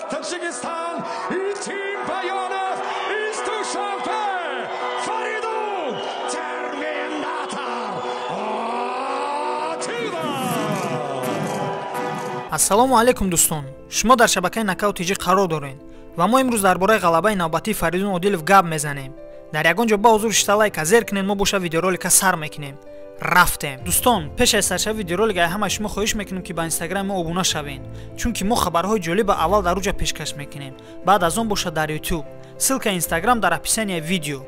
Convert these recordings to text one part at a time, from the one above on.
Таджикистан и Тим Байонов из Душанбе, Фаридун Терминатор Одилов. Ассалому алайкум, дӯстон! Шумо дар шабакаи Нокаут ТЖ қарор доред ва мо имрӯз дар бораи ғалабаи навбатии Фаридун Одилов гап мезанем. Дар ягон ҷо ба ҳузур шита, лайка зер кунед, мо боша видеоролика сар мекунем. Рафтем, дӯстон. Пеш аз саршави видеоролик ай ҳамаи шумо хоҳиш мекунем, ки ба инстаграми мо обуна шавед, чунки мо хабарҳои ҷолиба аввал дар уҷа пешкаш мекунем, баъд аз он боша дар Ютуб. Ссылкаи инстаграм дар описанияи видео.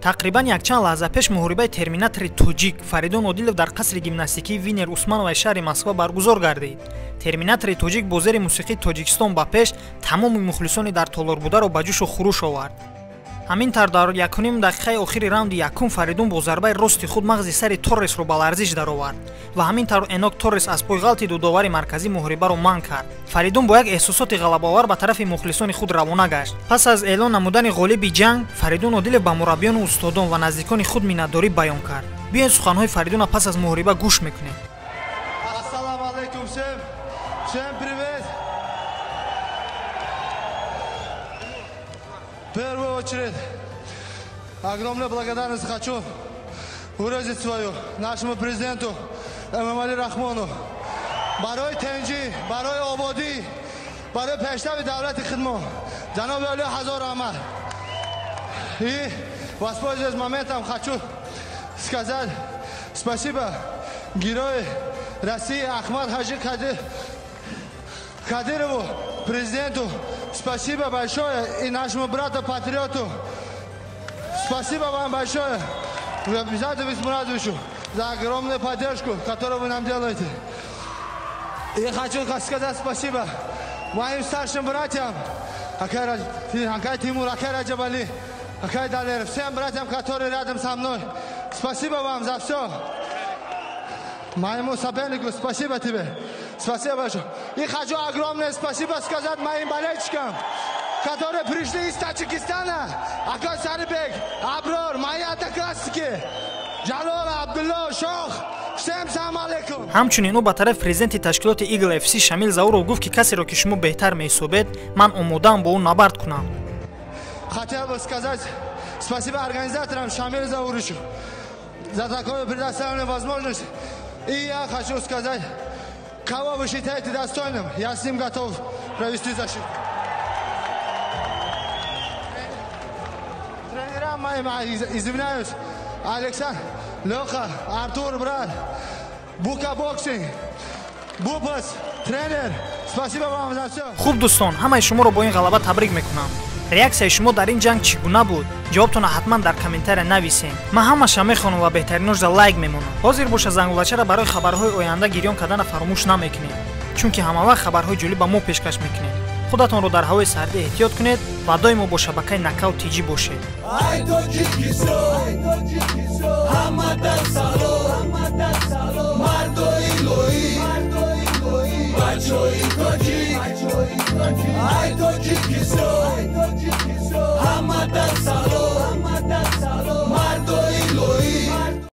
Тақрибан якчанд лаҳза пеш муҳорибаи терминатори тоҷик Фаридун Одилов дар қасри гимнастикии Винер Усмановаи шаҳри Москва баргузор гардид. Терминатори тоҷик бо зери мусиқии Тоҷикистон ба пеш тамоми мухлисони дар толор бударо ба ҷӯшу хуруш овард. Ҳамин тавр, дар 1,5 дақиқаи охири раунди якум Фаридун бо зарбаи рости худ мағзи сари Торресро ба ларзиш даровард ва ҳамин тавр Энок Торрес аз пой ғалтиду довари марказӣ муҳорибаро манъ кард. Фаридун бо як эҳсосоти ғалабаовар ба тарафи мухлисони худ равона гашт. Пас аз эълон намудани ғолиби ҷанг, Фаридун Одилов ба мураббиёну устодон ва наздикони худ миннатдорӣ баён кард. Биёед, суханҳои Фаридуна пас аз муҳориба гӯш мекунем. Ассалому алайкум всем! Всем привет! В первую очередь, огромную благодарность хочу выразить свою нашему президенту Эмомали Рахмону. Барои тинҷӣ, барои ободӣ, барои пешрави давлати худмо. Ҷаноби олӣ, ҳазор раҳмат. И, воспользуясь моментом, хочу сказать спасибо герою России Ахмад Хаджи Кадырову, президенту. Спасибо большое и нашему брату-патриоту. Спасибо вам большое, Бизату Висмурадовичу, за огромную поддержку, которую вы нам делаете. И хочу сказать спасибо моим старшим братьям, Акай Тимур, Акай Раджабали, Акай Далер, всем братьям, которые рядом со мной. Спасибо вам за все. Моему сопернику спасибо тебе. Спасибо большое. И хочу огромное спасибо сказать моим болельщикам, которые пришли из Таджикистана. Акай Сарибек, Аброр, мои одноклассники, Джалол, Абдулло, Шох. Всем салам алейкум. Ҳамчунин ӯ ба тарафи президенти ташкилоти Игл FC Шамил Зауров гуфт, ки касеро, ки шумо беҳтар меҳисобед, ман омодаам бо ӯ набард кунам. Хотел бы сказать спасибо организаторам Шамилу Зауровичу за такую предоставленную возможность. И я хочу сказать, кого вы считаете достойным, я с ним готов провести защиту. Тренерам моим, извиняюсь, Александр, Леха, Артур, брат, Бука Боксинг, Бупас, тренер, спасибо вам за все. Хуб, дӯстон, ҳамаи шуморо бо ин ғалаба табрик мекунам. Реаксияи шумо дар ин ҷанг чӣ гуна буд? Ҷавобтонро ҳатман дар комментария нависем. Ман ҳамаша мехонам ва беҳтариношда лайк мемонам. Ҳозир боша, зангулачара барои хабарҳои оянда гирён кардана фаромӯш намекунед, чунки ҳамавақт хабарҳои ҷолиб ба мо пешкаш мекунем. Худатонро дар ҳавои сардӣ эҳтиёт кунед ва доимо бо шабакаи Нокаут ТЖ бошед. Ай Тоҷикистон, ҳама дар салом.